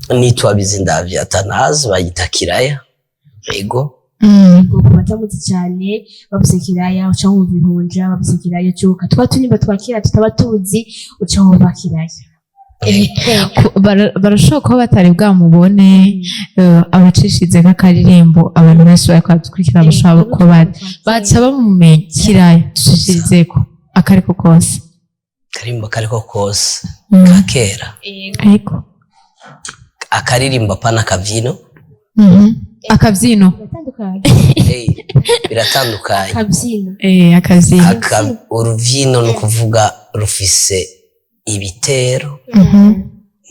Nitwa Bizindavyi Atanazi, bayita Kiraya, ego. Ku batamuzi cyane, bavuze Kiraya uca wumva Ihunja, bavuze Kiraya ucuka twa tunyimba twa kera tutaba tuzi, uca wumva Kiraya. Barashobora kuba batari bwamubone, abacishize nk'akaririmbo. Abantu benshi bariko baradukurikira bashobora kuba baca bamumenya. Kiraya, ducishirizeko akariko kose. Karimbo kariko kose ka kera? Ariko Akaririmbo, apana akavyino. Akavyino. Biratandukanye. Hey, biratandukanye. Akabyino. Akavyino. Uruvyino ni ukuvuga rufise ibitero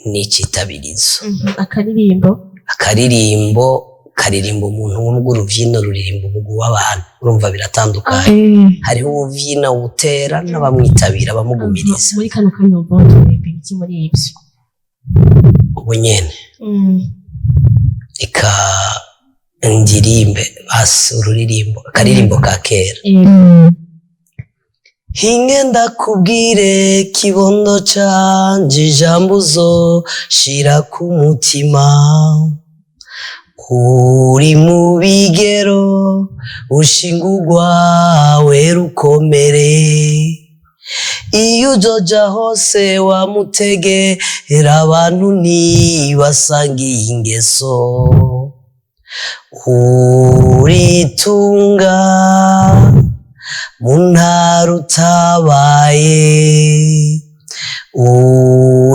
n'icitabirizo. Akaririmbo? Akaririmbo karirimba umuntu wumva, uruvyino ruririmba umugwi w'abantu. Urumva biratandukanye. Hariho uwuvyina, uwutera n'abamwitabira bamugumiriza. Muri kano kanya wumva turirimba iki muri ibyo? Ubu nyene eka ndirimbe basi ururirimbo, akaririmbo ka kera. Hinge ndakubwire, kibondo canje, ijambo uzoshira ku mutima. Uri mu bigero ushingurwa rukomere, iyo uzoja hose wamutegera, abantu ntibasangiye ingeso. Uritunga mu ntara utabaye,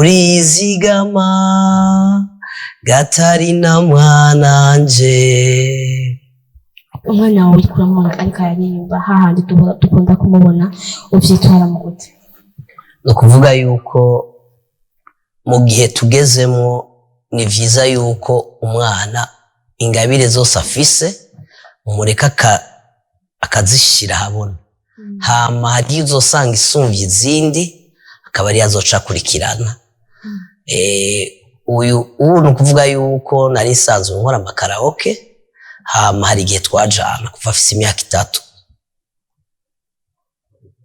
urizigama Gatarina mwananje. Umwana wawe uriko uramubona ariko araririmba, hahandi dukunda kumubona, uvyitwara mu gute? Ni ukuvuga yuko mu gihe tugezemo ni vyiza yuko umwana ingabire zose afise umureka akazishira ahabona, hama hari iyo uzosanga isumvye izindi, akaba ariyo azoca akurikirana. Uyu ubu ni ukuvuga yuko nari nsanzwe nkora ama karaoke, hama hari igihe twajana kuva afise imyaka 3,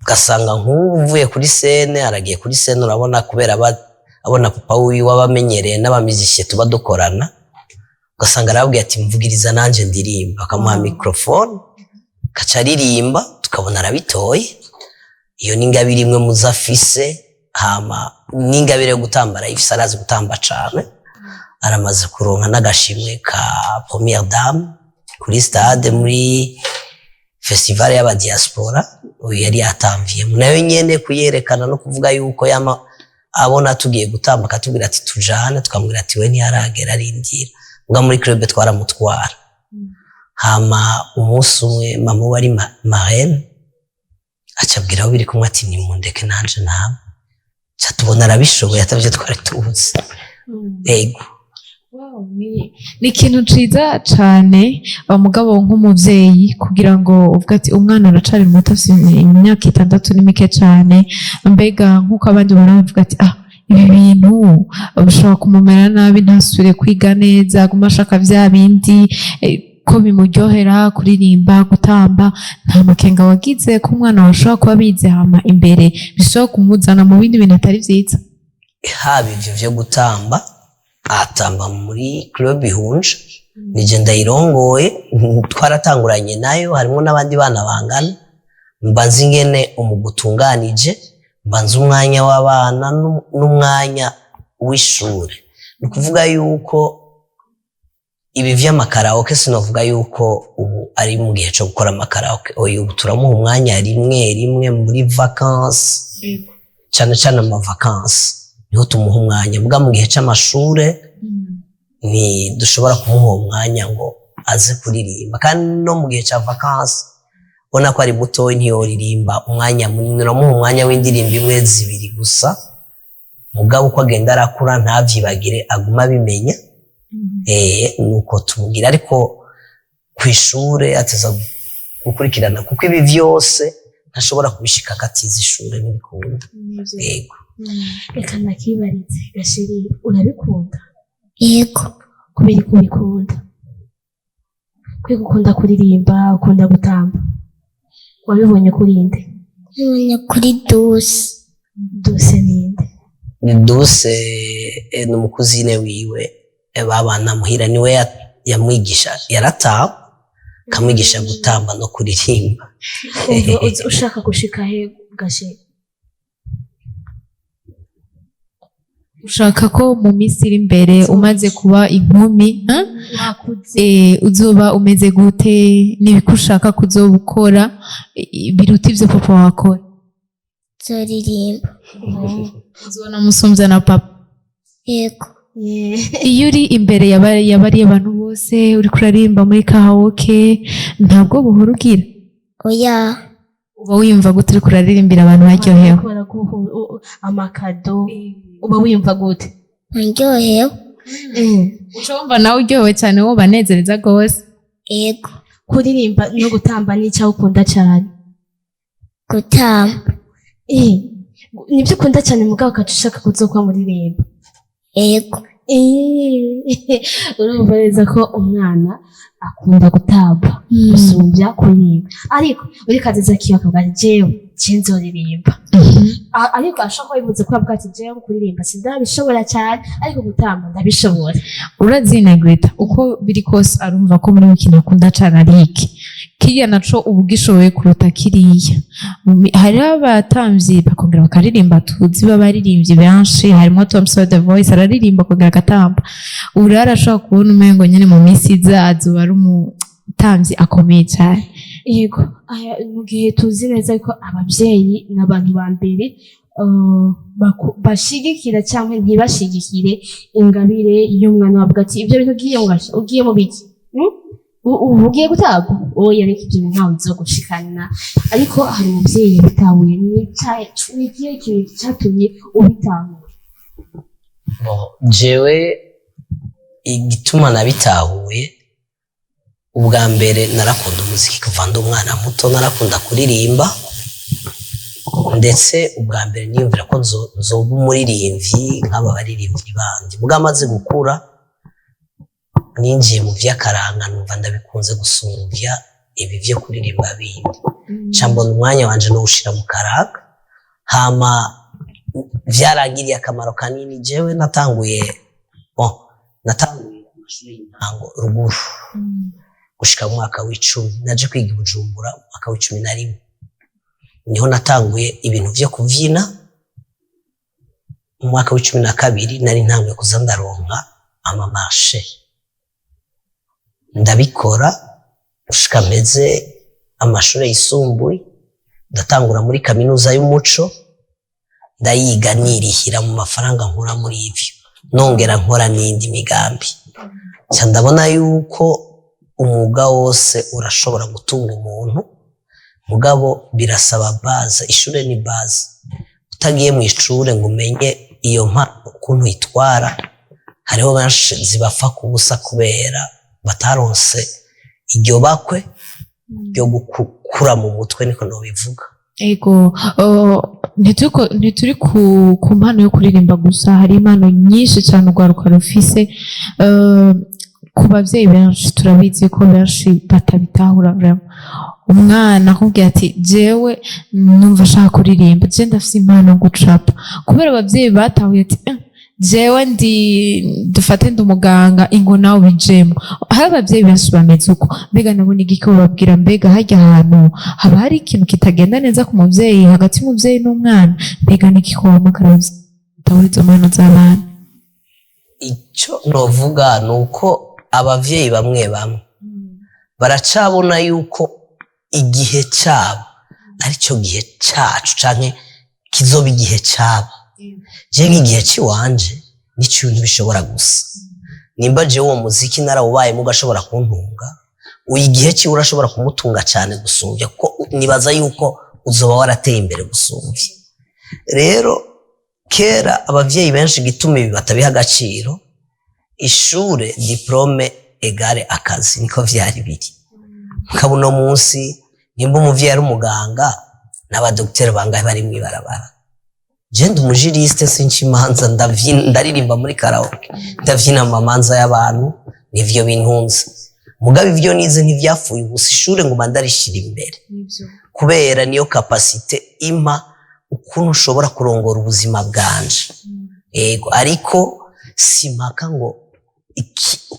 ugasanga nk'ubu uvuye kuri scène, aragiye kuri scène, urabona kubera abona papa wiwe abamenyereye n'aba musiciens tuba dukorana, ugasanga arababwiye ati: "Mvugiriza nanje ndirimba." Bakamuha microphone, akaca aririmba, tukabona arabitoye. Iyo ni ingabire imwe muzo afise. Hama n'ingabire yo gutamba arayifise, arazi gutamba cane, aramaze kuronka n'agashimwe ka première dame kuri stade muri festival y'aba diaspora. Uyu yari yatamviyemo nayo nyene kuyerekana, no kuvuga yuko yama abona tugiye gutamba akatubwira ati: "Tujane." Tukamubwira ati: "We ntiyaragera, arindira." Mbwa muri club twaramutwara. Hama umunsi umwe mama we ari marraine, aca abwira abo biri kumwe ati: "Nimundeke nanje nama." Ca tubona arabishoboye atavyo twari tuzi. Ego. Wow, ni ikintu ciza cane, mugabo nk'umuvyeyi kugira ngo uvuge ati umwana aracari muto, afise imyaka 6, ni mike cane. Mbega nk'uko abandi baravuga ati: "Ah, ibi bintu bishobora kumumera nabi, ntasubire kwiga neza, aguma ashaka vya bindi, ko bimuryohera kuririmba, gutamba." Nta makenga wagize ko umwana wawe ashobora kuba bize, hama imbere bishobora kumuzana mu bindi bintu atari vyiza? Haba ivyo vyo gutamba, atamba muri club Ihunja, nije ndayirongoye, twaratanguranye nayo, harimo n'abandi bana bangana. Mba nzi ingene umugwi utunganije, mba nzi umwanya w'abana n'umwanya w'ishure. Ni ukuvuga yuko ibi vy'ama karaoke, sinovuga yuko ubu ari mu gihe co gukora ama karaoke. Oya, ubu turamuha umwanya rimwe rimwe muri vacances, cane cane ama vacances niho tumuha umwanya. Mbwa mu gihe c'amashure ntidushobora kumuha uwo mwanya ngo aze kuririmba. Kandi no mu gihe ca vacances, ubona ko ari mutoyi, ntiyoririmba umwanya munini, uramuha umwanya w'indirimbo imwe, zibiri gusa. Mugabo uko agenda arakura, ntavyibagire, aguma abimenya. Nuko tumubwira, ariko kw'ishure ateza gukurikirana, kuko ibi vyose ntashobora kubishika akatiza ishure, ntibikunda. Yego. Reka nakibarize gashiri, urabikunda? Yego. Kubera ko ubikunda, kwiga ukunda kuririmba, ukunda gutamba, wabibonye kuri nde? Nabonye kuri Duse. Duse ninde? Ni Duse, ni umu cousine wiwe. Babana muhira, niwe yamwigisha, yaratamba, akamwigisha gutamba no kuririmba. Umva ushaka gushika he gashe? Ushaka ko mu minsi iri imbere umaze kuba inkumi, ha? Wakuze. Uzoba umeze gute? N'ibiki ushaka kuzoba ukora biruta ivyo papa wakora? Nzoririmba. Uzobona musumbya na papa? Yego. Iyo uri imbere yabariye abantu bose, uriko uraririmba muri karaoke, ntabwo buhora ugira? Oya. Uba wiyumva gute uriko uraririmbira abantu baryohewe? Bariko baraguha amakado, uba wiyumva gute? Ndyohewe. Uca wumva nawe uryohewe cyane, wo banezereza rwose. Yego. Kuririmba no gutamba n'icyo ukunda cyane? Gutamba. Nibyo ukunda cyane, mugabo ukaca ushaka kuzokwa muririmba? Yego. Urumva neza ko umwana akunda gutamba gusumbya kuririmba, ariko uri kaziza kiyo akavuga ati jewe je nzoririmba. Ariko ashobora kuba bivuze ko avuga ati jewe kuririmba sindabishobora cyane, ariko gutamba ndabishobora. Urazina Greta, uko biri kose arumva ko muri ikintu akunda cane ari iki, kiriya naco uba ugishoboye kuruta kiriya. Hariho abatamvyi bakongera bakaririmba, tuzi b'abaririmbyi benshi, harimo Thompson The Voice, araririmba akongera agatamba. Ubu rero arashobora kubona umengo nyene mu minsi iza azoba ari umutamvyi akomeye cane. Yego, mu gihe tuzi neza ko ababyeyi ni abantu ba mbere bashigikira cyangwa ntibashigikire ingabire y'umwana, bavuga ati ibyo bintu ugiye ngasha ugiye mu biki? Ubu ugiye gutamba? Oya, ariko ibyo bintu ntawe bizogushikana. Ariko hari umubyeyi yabitahuye. Ni ikihe kintu cyatumye ubitahura? Bon, jewe igituma nabitahuye, ubwa mbere narakunda umuziki kuva ndi umwana muto, narakunda kuririmba, ndetse ubwa mbere niyumvira ko nzoba umuririmbyi nk'aba baririmbyi bandi. Ubwo amaze gukura ninjiye mu vy'akaranga, numva ndabikunze gusumbya ibi vyo kuririmba bindi, nca mbona umwanya wanje nowushira mu karanga. Hama vyarangiriye akamaro kanini. Jewe natanguye, bon, natanguye amashuri y'intango ruguru gushika mu mwaka w'10. Naje kwiga i Bujumbura mu mwaka w'11, niho natanguye ibintu vyo kuvyina. Mu mwaka w'12 nari ntanguye kuza ndaronka ama marchés, ndabikora gushika meze amashuri yisumbuye. Ndatangura muri kaminuza y'umuco, ndayiga nirihira mu mafaranga nkura muri ivyo, nongera nkora n'indi migambi. Nca ndabona yuko umwuga wose urashobora gutunga umuntu, mugabo birasaba base. Ishure ni base. Utagiye mu ishure ngo umenye iyo mpano ukuntu itwara, hariho benshi zibapfa kubusa kubera bataronse iryo bakwe ryo gukura mu mutwe, niko nobivuga. Ego, ntituri ku mpano yo kuririmba gusa, hari impano nyinshi cyane urwaruka rufise. Ku bavyeyi benshi, turabizi ko benshi batabitahura vraiment. Umwana akubwira ati jewe numva ashaka kuririmba, je ndafise impano yo gucapa, kubera abavyeyi batahuye ati jewe ndi, dufate ndi umuganga, ingo nawe ubijemo. Hari abavyeyi benshi bameze uko. Mbega nabo ni igiki bababwira? Mbega harya hantu haba hari ikintu kitagenda neza ku muvyeyi, hagati y'umuvyeyi n'umwana? Mbega ni igiki wohamagara abavyeyi izo mpano z'abana? Icyo novuga ni uko abavyeyi bamwe bamwe baracabona yuko igihe cyabo aricyo gihe cyacu, canke kizoba igihe cyabo. Je nk'igihe ciwanje nico ibintu bishobora gusa. Nimba jewe uwo muziki narawubayemo ugashobora kuntunga, uyu igihe ciwe urashobora kumutunga cyane gusumbya, kuko nibaza yuko uzoba warateye imbere gusumbya. Rero kera abavyeyi benshi, igituma ibi batabiha agaciro, ishure, diplôme égale akazi, niko vyari biri. Mugabo uno munsi nimba umuvyeyi ari umuganga, n'abadogiteri bangahe bari mw'ibarabara? Je ndi umu juriste, sinca imanza, ndaririmba muri karaoke, ndavyina mu mamanza y'abantu, nivyo bintunze. Mugabo ivyo nize ntivyapfuye ubusa. Ishure nguma ndarishira imbere kubera niyo capacité impa ukuntu ushobora kurongora ubuzima bwanje. Ego, ariko simpaka ngo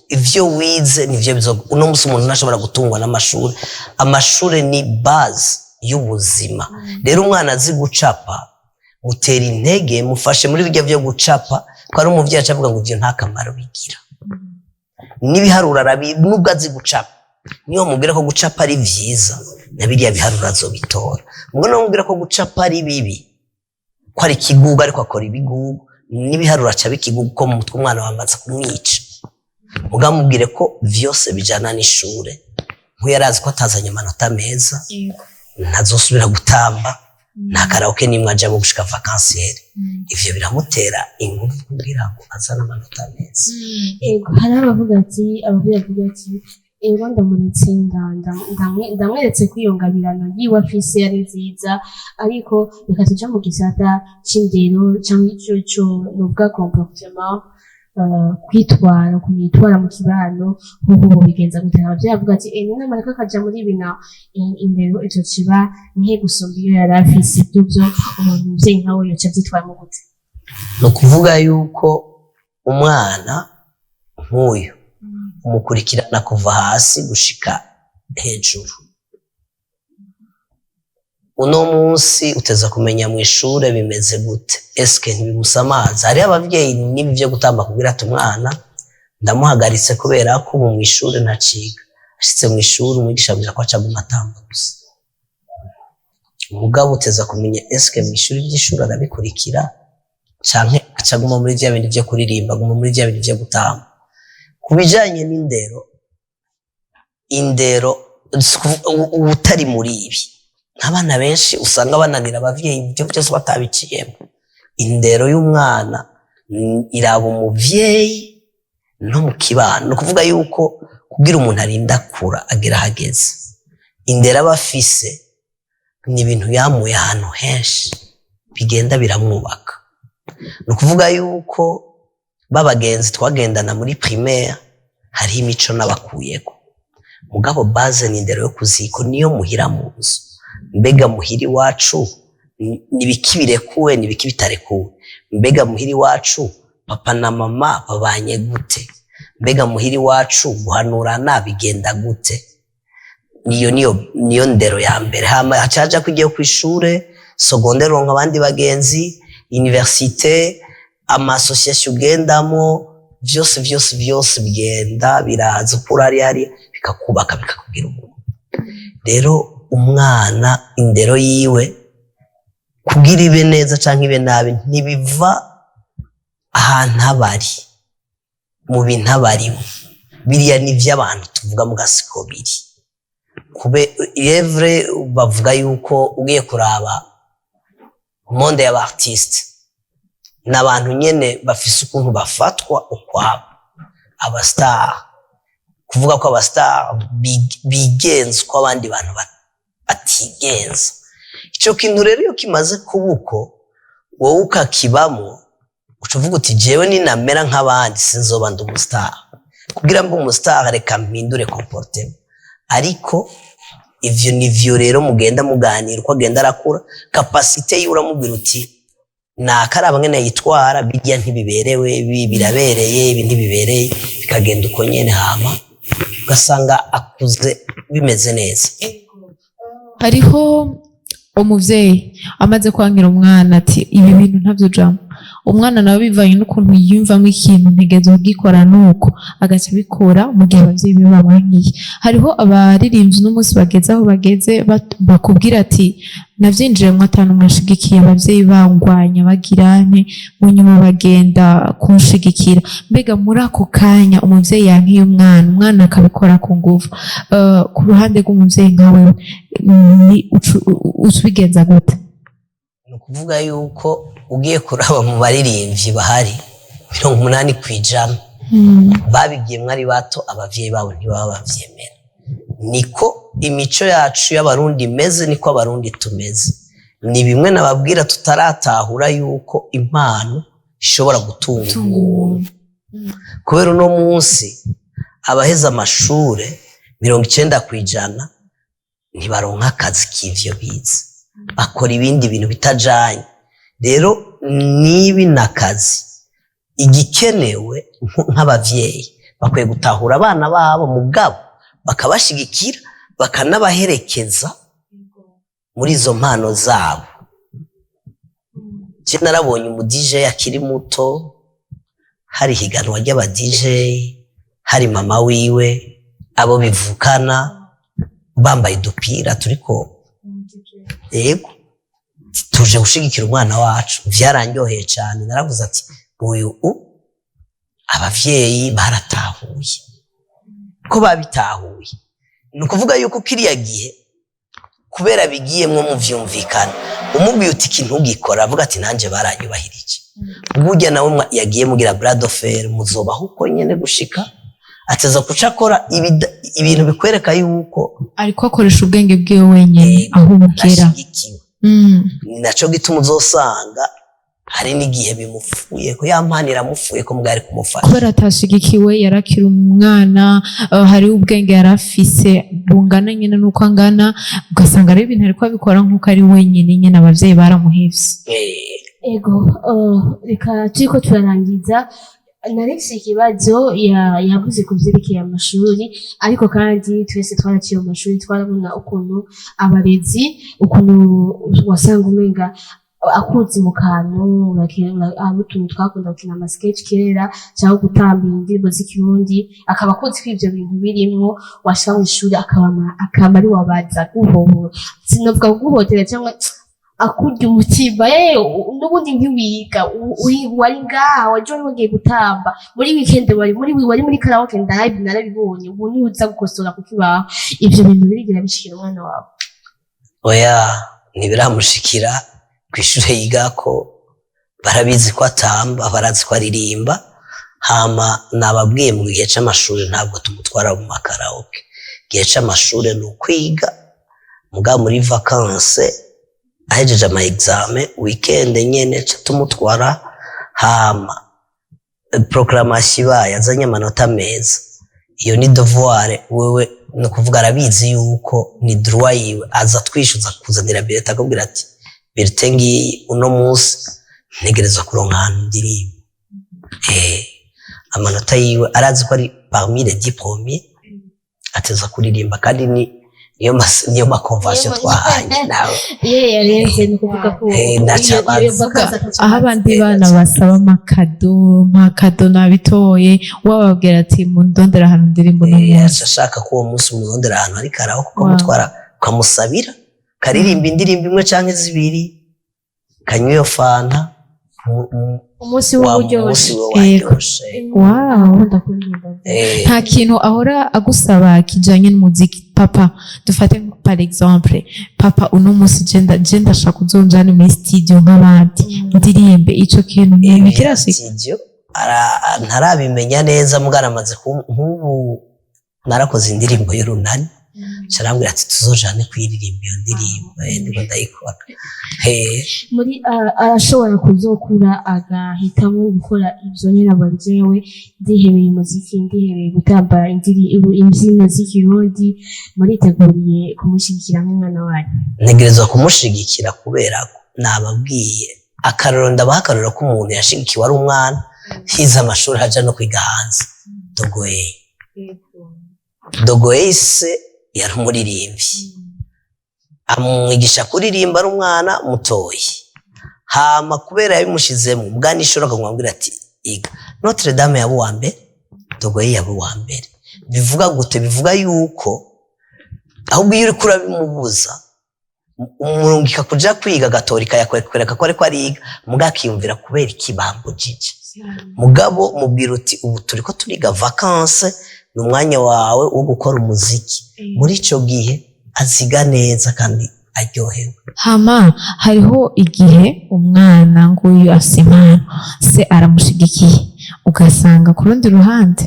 Ivyo wize nivyo bizo. Uno musi umuntu ntashobora gutungwa n'amashuri. Amashuri ni base y'ubuzima. Rero umwana azi gucapa, mutera intege, mufashe muri bijya byo gucapa, ko ari umuvyeyi aca avuga ngo ivyo nta kamaro bigira. N'ibiharuro arabi, nubwo azi gucapa, niyo mubwira ko gucapa ari vyiza, na biriya biharuro azobitora. Ubwo niyo mubwira ko gucapa ari bibi, ko ari ikigugu, ariko akora ibigugu, n'ibiharuro aca bikigugu, ko mu mutwe umwana wamaze kumwica. Mugamubwire ko vyose bijana n'ishure. Nk'uyu yarazi ko atazanye amanota meza, ntazosubira gutamba, nta karaoke nimwe ajamo gushika vacancière. Ivyo biramutera ingufu kugira ngo azane amanota meza. Ego, hari abavuga ati, ababyeyi bavuga ati: "Ego, ndamuretse, ndamweretse ko iyo ngabirano yiwe afise ari nziza, ariko reka tuja mu gisata c'indero canke ico co novuga comportement, kwitwara, ukuntu yitwara mu kibano." Nk'uko bobigenza gute? Abavyeyi bavuga ati: "Eh, namareka akaja muri ibi na indero ico kiba nke gusumba iyo yari afise." Ivyo vyo umuntu umuvyeyi nkawe yoca avyitwaramo gute? Ni ukuvuga yuko umwana nk'uyu umukurikirana kuva hasi gushika hejuru. Uno munsi uteza kumenya mu ishure bimeze gute, eske ntibimusamaza? Hariho abavyeyi n'ibi vyo gutamba kugira ati: "Umwana ndamuhagaritse kubera ko ubu mu ishure ntaciga." Ashitse mu ishuri, umwigisha abwira ko aca aguma atamba gusa. Mugabo uteza kumenya: eske mu ishuri ry'ishuri arabikurikira, canke aca aguma muri vya bindi vyo kuririmba, aguma muri vya bindi vyo gutamba? Ku bijanye n'indero, indero si utari muri ibi, nk'abana benshi usanga bananira abavyeyi, ibyo byose batabiciyemo. Indero y'umwana iraba umuvyeyi no mu kibano. Ni ukuvuga yuko kugira umuntu arinda akura agera ahageze, indero aba afise ni ibintu yamuye ahantu henshi, bigenda biramwubaka. Ni ukuvuga yuko b'abagenzi twagendana muri primaire, hariho imico n'abakuyeko, mugabo base ni indero yo kuziko, niyo muhira mu nzu. Mbega muhira iwacu ni ibiki birekuwe, ni ibiki bitarekuwe? Mbega muhira iwacu papa na mama babanye gute? Mbega muhira iwacu guhanurana bigenda gute? Niyo ndero ya mbere. Hama haca haja ko igiye kw'ishure secondaire, uronka abandi bagenzi, université, ama association ugendamo, vyose vyose vyose bigenda biraza ukura ari hari, bikakubaka, bikakubwira umuntu. Rero umwana indero yiwe kugira ibe neza canke ibe nabi, ntibiva ahantu aba ari, mu bintu aba arimo. Biriya ni ivy'abantu tuvuga mu gasiko biri kube evre. Bavuga yuko ugiye kuraba monde y'aba artiste, ni abantu nyene bafise ukuntu bafatwa ukwabo, aba star. Kuvuga ko aba star bigenza uko abandi bantu batigenza. Ico kintu rero iyo kimaze kuba uko, wowe ukakibamo, uca uvuga uti: "Jewe ninamera nk'abandi sinzoba ndi umu star. Kugira mbe umu star, reka mpindure comportement." Ariko ivyo nivyo rero mugenda muganira uko agenda arakura, capacité yiwe. Uramubwira uti: "Nakaraba ngene yitwara, bijya ntibiberewe, ibi birabereye, ibi ntibibereye." Bikagenda uko nyene, hama ugasanga akuze bimeze neza. Hariho umuvyeyi amaze kwangira umwana ati: "Ibi bintu ntavyo ujamwo." Umwana nawe, bivanye n'ukuntu yiyumvamo ikintu, ntegerezwa kugikora, nuko agaca abikora mu gihe abavyeyi biwe bamwankiye. Hariho abaririmbyi n'umunsi bageze aho bageze, bakubwira ati: "Navyinjiyemwo ata n'umwe anshigikiye, abavyeyi bangwanya, bagira nte, mu nyuma bagenda kunshigikira." Mbega muri ako kanya umuvyeyi yankiye umwana, umwana akabikora ku nguvu, ku ruhande rw'umuvyeyi nka wewe, ni uca ubigenza gute? Ni ukuvuga yuko ugiye kuraba mu baririmbyi bahari, 80% babigiyemwo ari bato, abavyeyi babo ntibaba bavyemera. Niko imico yacu y'Abarundi imeze, niko Abarundi tumeze. Ni bimwe nababwira, tutaratahura yuko impano ishobora gutunga umuntu. Kubera uno munsi abaheza amashure, 90% ntibaronka akazi k'ivyo bize, bakora ibindi bintu bitajanye. Rero nibi n'akazi, igikenewe nk'abavyeyi. Bakwiye gutahura abana babo, mugabo bakabashigikira, bakanabaherekeza muri izo mpano zabo. Je narabonye umu DJ akiri muto, hari higanwa ry'aba DJ, hari mama wiwe, abo bivukana, bambaye udupira turiko yego tuje gushigikira umwana wacu. Vyaranryoheye cane. Naravuze ati uyu abavyeyi baratahuye ko babitahuye. Ni ukuvuga yuko kiriya gihe kubera bigiyemwo muvyumvikana, umubwiye uti ikintu ugikora, avuga ati nanje baranyubahirije. Burya nawe yagiye mugira bras de fer, muzobaho uko nyene gushika ateza kuca akora ibintu bikwereka yuko ariko akoresha ubwenge bwiwe wenyine aho bugera. Ashigikiwe. Ni naco gituma uzosanga hari n'igihe bimupfuye ko ya mpano iramupfuye ko mwari kumufasha. Kubera atashigikiwe, yarakira umwana, hariho ubwenge yari afise bungana nyine n'uko angana, ugasanga ari ibintu ariko abikora nk'uko ari wenyine nyine, abavyeyi baramuhevye. Ego, reka turiko turarangiza. Naretse ikibazo yavuze ku vyerekeye amashuri, ariko kandi twese twaraciye mu mashuri, twarabona ukuntu abarezi, ukuntu wasanga umenga akuzi mu kantu hari utuntu twakunda gukina ama sketch kera cyangwa gutamba indirimbo z'ikirundi, akaba akuzi ko ivyo bintu birimwo. Washika mw'ishuri akaba ari wabaza guhohora, sinovuga kuguhotera cyangwa akurya umutima, n'ubundi ntiwiga. Wari ngaha, waje wari wagiye gutamba muri weekend, wari muri karaoke, ndahabi narabibonye. Ubu niwe uza gukosora ku kibaho. Ivyo bintu birigira bishikira umwana wawe? Oya, ntibiramushikira. Kw'ishure yigako barabizi ko atamba, barazi ko aririmba. Hama nababwiye, mu gihe c'amashuri ntabwo tumutwara mu ma karaoke. Igihe c'amashuri ni ukwiga. Mugabo muri vacances, ahejeje ama examen, weekend nyene ca tumutwara. Hama proclamation ibaye azanye amanota meza, iyo ni devoir wewe, ni ukuvuga arabizi yuko ni droit yiwe. Aza twishyuza kuzanira bulletin, akubwira ati bulletin ngiyi, uno munsi ntegerezwa kuronka ahantu ndirimba. Amanota yiwe arazi ko ari parmi les 10 premiers, ateza kuririmba, kandi ni niyo ma convention twahanye nawe. Iyo yarenze, ni ukuvuga ko Naca iyo baza. vacances ataca Aho baza. abandi bana basaba ama cadeaux, ma cadeaux nabitoye, wababwira ati mundondera ahantu ndirimbo uno munsi. Aca ashaka ko uwo munsi umurondera ahantu hari karaoke, ukamutwara, ukamusabira karirimba indirimbo imwe canke zibiri, kanywa iyo fanta Umunsi wa w'uburyoshe. munsi we waryoshe. Wow. Akunda kuririmba. Nta kintu ahora agusaba kijanye n'umuziki, papa? Dufate par exemple, papa, uno munsi je ndashaka uzonjane muri studio nk'abandi, ndirimbe. Ico kintu ntikirashika? Studio ntarabimenya neza, mbwa aramaze nk'ubu narakoze indirimbo y'urunani, carambwira ati tuzojane kuyiririmba iyo ndirimbo. Ndiko ndayikora. Muri arashobora kuzokura agahitamo gukora ivyo nyene, aba jewe ndihebeye umuziki, ndihebeye gutamba imbyino z'ikirundi. Muriteguriye kumushyigikira nk'umwana wanyu? Ntegerezwa kumushigikira kubera ko nababwiye akarorero, ndabaha akarorero k'umuntu yashigikiwe ari umwana, yize amashuri, aja no kwiga hanze. Dogoye, Dogoye se yari umuririmbyi, amwigisha kuririmba ari umwana mutoyi. Hama kubera yabimushizemo mbwa n'ishuri, akamubwira ati iga Notre Dame, yaba uwa mbere. Dogoye yaba uwa mbere. Bivuga gute? Bivuga yuko ahubwo iyo uriko urabimubuza, umurungika kuja kwiga, agatorika yakwereka ko ariko ariga, muga akiyumvira kubera iki bambujije. Mugabo mubwira uti ubu turiko turiga vacances, ni umwanya wawe wo gukora umuziki. Muri ico gihe aziga neza kandi aryohewe. Hama hariho igihe umwana nguyu afise impano, se aramushigikiye, ugasanga ku rundi ruhande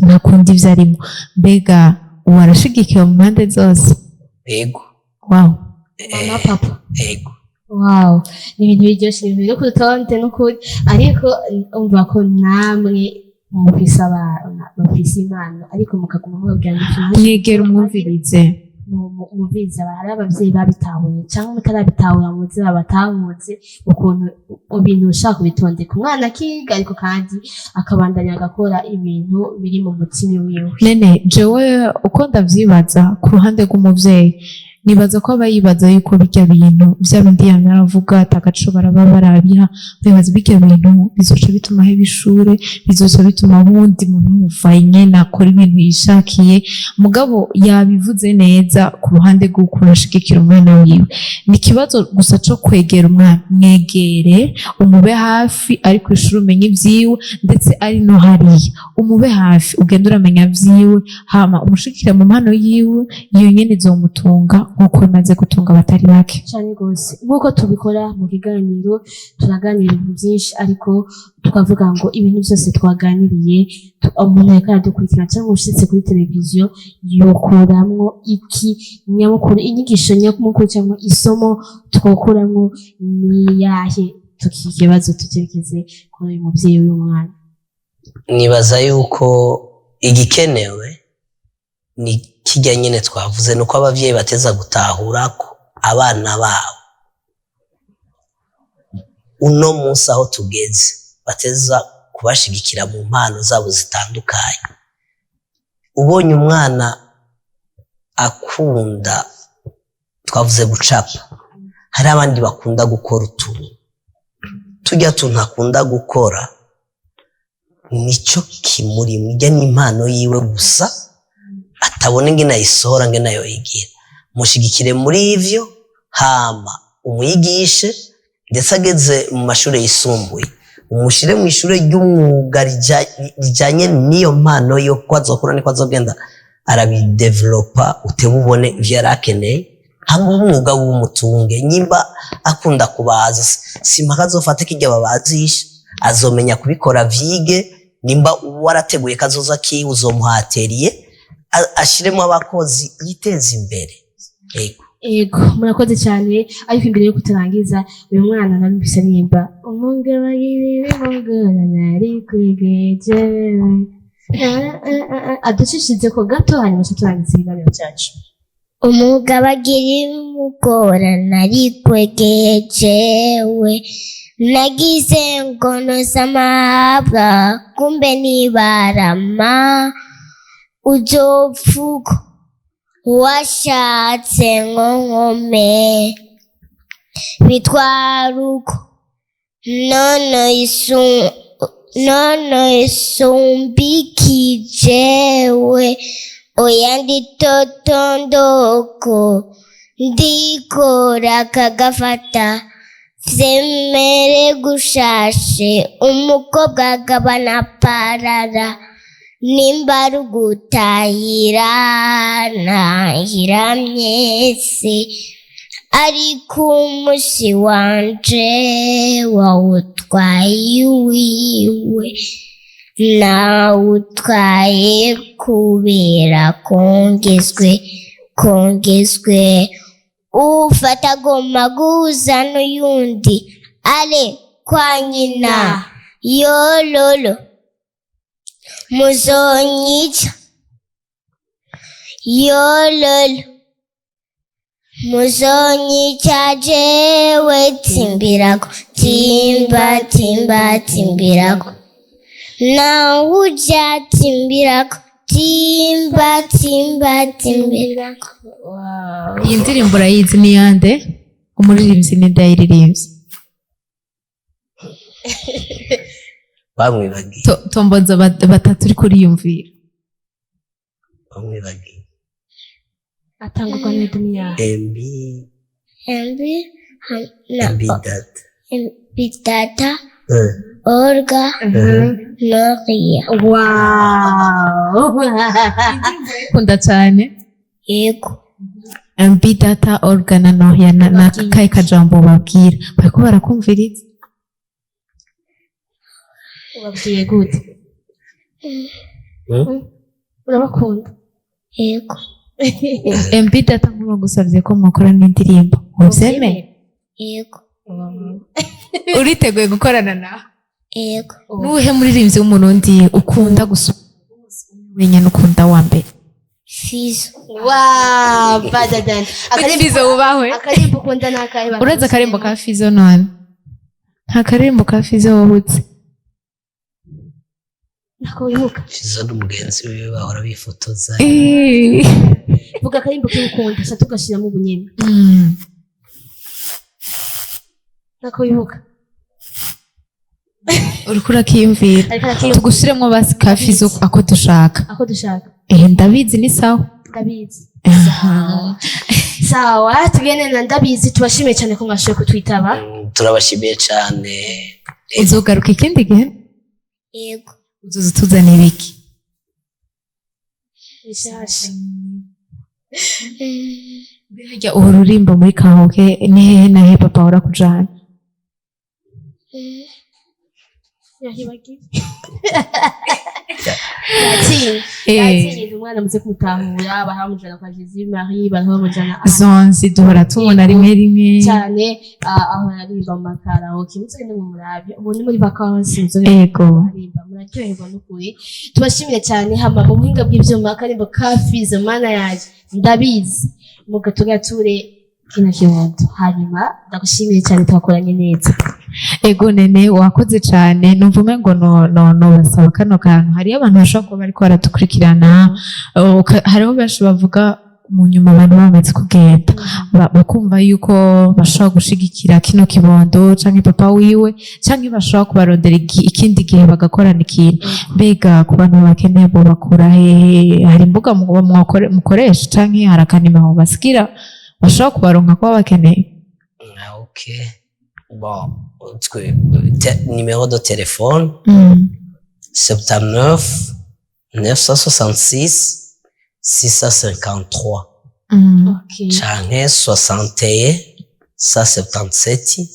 ntakunda ivyo arimo. Mbega uwo arashigikiwe mu mpande zose? Yego. Wow. Mama, papa? Yego. Wow, ni ibintu biryoshye, ni ibintu biri ku rutonde n'ukuri. Ariko umva ko namwe mufise abana bafise impano, ariko mukaguma mubabwira ngo Mwegera umwumvirize. Mwumvirize, hari abavyeyi babitahuye cyangwa mutarabitahura, muze babatahuze ukuntu ibintu ushaka kubitondeka, umwana akiga ariko kandi akabandanya agakora ibintu biri mu mutima wiwe. Nene jewe uko ndavyibaza ku ruhande rw'umuvyeyi, nibaza ko aba yibaza yuko birya bintu vya bindi yamye aravuga ata agaciro baraba barabiha, bibaza birya bintu bizoca bituma aheba ishure, bizoca bituma wundi muntu wumuvaye nyene akora ibintu yishakiye. Mugabo yabivuze neza ku ruhande rw'ukuntu ashigikira umwana wiwe. Ni ikibazo gusa co kwegera umwana, mwegere, umube hafi ari kw'ishuri, umenye ivyiwe, ndetse ari no hariya umube hafi, ugende uramenya vyiwe, hama umushigikire mu mpano yiwe. Iyo nyene izomutunga nk'uko bimaze gutunga abatari bake. Cyane rwose. Nk'uko tubikora mu kiganiro, turaganira ibintu byinshi, ariko tukavuga ngo ibintu byose twaganiriye, umuntu ariko aradukurikira cyangwa ushitse kuri televiziyo yokuramwo iki nyamukuru? Inyigisho nyamukuru cyangwa isomo twokuramwo ni yahe? Tukiha ikibazo tukerekeze kuri uyu mubyeyi w'uyu mwana. Nibaza yuko igikenewe ni kijya nyine twavuze, ni uko ababyeyi bateza gutahura ko abana babo uno munsi aho tugeze bateza kubashigikira mu mpano zabo zitandukanye. Ubonye umwana akunda, twavuze gucapa, hari abandi bakunda gukora utuntu, tujya tuntu akunda gukora nico kimurimo, ijya n'impano yiwe gusa atabona ingene ayisohora, ngene ayoyigira. Mushigikire muri ivyo, hama umwigishe, ndetse ageze mu mashuri yisumbuye umushire mu ishure ry'umwuga rijanye n'iyo mpano yo ko azokura, niko azogenda arabidevelopa, utebe ubone ivyo yari akeneye, hamwe umwuga w'umutunge. Nyimba akunda kubaza, simpaka azofate kirya babazisha, azomenya kubikora vyige. Nimba warateguye kazoza kiwe, uzomuhateriye ashiremo abakozi, yiteze imbere. Ego. Ego, murakoze cyane. Ariko imbere yo kuturangiza, uyu mwana narumvise nimba umugabagirire mugora nari kwigeje, aducishije ko gato, hanyuma turangiza ikiganiro cyacu. Umugabo agira umugora narikwegeye jewe, nagize ngono z'amabwa, kumbe nibarama uzopfuko washatse ngo nkome bitwara uko none isu none isumbikijewe. Oya, nditotondoko ndikora kagafata vyemere gushashe umukobwa agabana parara, nimba ari ugutahira ntahira mwese, ariko umusi wanje wawutwaye uwiwe, nawutwaye kubera kongezwe kongezwe ufata agoma guza n'uyundi ale kwa nyina yololo muzonyica yololo muzonyica jewe. Timbirako timba timba timbirako nawuja timbirako timba timba timbirako. Iyi ndirimbo urayizi? Ni yande? Umuririmbyi ni ndayiririmbye. Bamwibagiye. Tomboza batatu uri kuriyumvira. Bamwibagiye. Atangurwa na dunia. MB. MB na MB data. MB data Olga Noria. Wow. Ukunda cyane? Yego. MB Data, Olga na Nohia, na kahe kajambo babwira bariko barakumviriza? Ubabwiye gute? Hmm? Urabakunda? Yego. MB Data nk'ubagusavye ko mwakorana indirimbo, uvyemeye? Yego. Uriteguye gukorana nawe? Yego. Nuwuhe muririmbyi w'Umurundi ukunda gusumba wenyene, ukunda wa mbere? Fizo. Wa badadan. Fizo wubahwe. Akarimbo ukunda ni akahe? Urazi akarimbo ka Fizo none? Nta karimbo ka Fizo wabutse? Ntako wibuka? Fizo n'umugenzi wiwe bahora bifotoza. Vuga akarimbo kiwe ukunda sa tugashiramo ubunyene. Ntako wibuka? Uriko urakiyumvira. Ariko arakiyumvira. Tugushiremwo basi ka Fizo ako dushaka. Ako dushaka. Eh, ndabizi ni sawa. Ndabizi. Sawa, tugende na ndabizi. Tubashimiye cyane ko mwashoboye kutwitaba. Turabashimiye cyane. Uzogaruka ikindi gihe? Yego. Uzoza utuzanira ibiki? Bishasha. Harya uhora uririmba muri karaoke ni hehe na hehe papa ahora kujana? Yahibagiye. Yatinye. Yatinye umwana muze kumutahura, baramujana kwa Jésus Marie, baramujana ahantu Zonzi duhora tubona rimwe rimwe. Cyane, ahora aririmba mu makaraoke. Muzogende mu murabe ubu ni muri vacances, muzogende aririmba, muraryoherwa n'ukuri. Tubashimire cyane. Hama mu buhinga bw'ivyuma, akarimbo ka Fizo, mana yaje, ndabizi, mugatugature kino kibondo. Hanyuma ndagushimiye cyane, twakoranye neza. Ego nene, wakoze cyane. Numva umengo no basaba kano kantu. Hariyo abantu bashobora kuba bariko baradukurikirana, hariho benshi bavuga mu nyuma abantu bamaze kugenda, bakumva yuko bashobora gushigikira kino kibondo canke papa wiwe, canke bashobora kubarondera ikindi gihe bagakorana ikintu. Mbega ku bantu bakeneye bo bakura hehe? Hari imbuga mukoresha canke hari akanimero basigira bashobora kubaronka kuba bakeneye? Ah, ok, bon, numéro de téléphone: 79 966 653 canke 61 177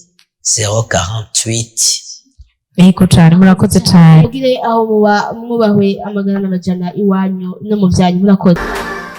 048. Yego cane, murakoze cane. Mugire aho muba, mwubahwe amagana n'amajana iwanyu no mu byanyu. Murakoze.